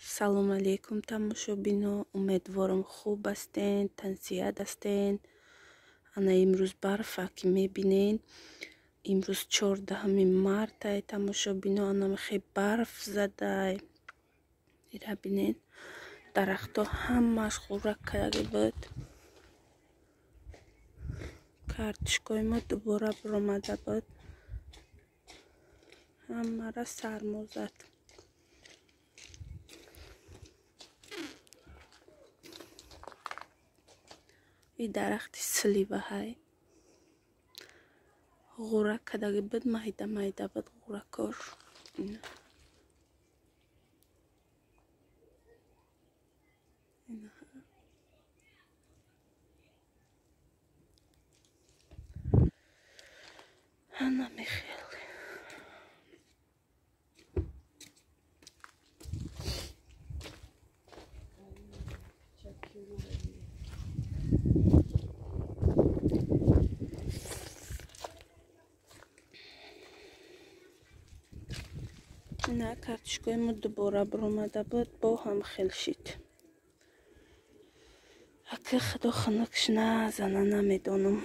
Салом алейкум, тамошобино. Умедворам, хуб ҳастен, тансиҳат ҳастен. Ана имрӯз барфа, ки мебинен. Имрӯз 14-уми мартай, тамошобино. Ана мехе барф задай. Ира бинен. Дарахто ҳамааш хӯрак кардаги буд. Картошкои мо дубора баромада буд. Ҳамара сармо зад. И дарахти сливаҳай. Ғӯрак кардаги буд, майда майда буд ғӯракош. Ана мехел. На картошкои мо дубора баромада буд, бо ҳам хел шид. Ака, худо хунукш назана, намедонам.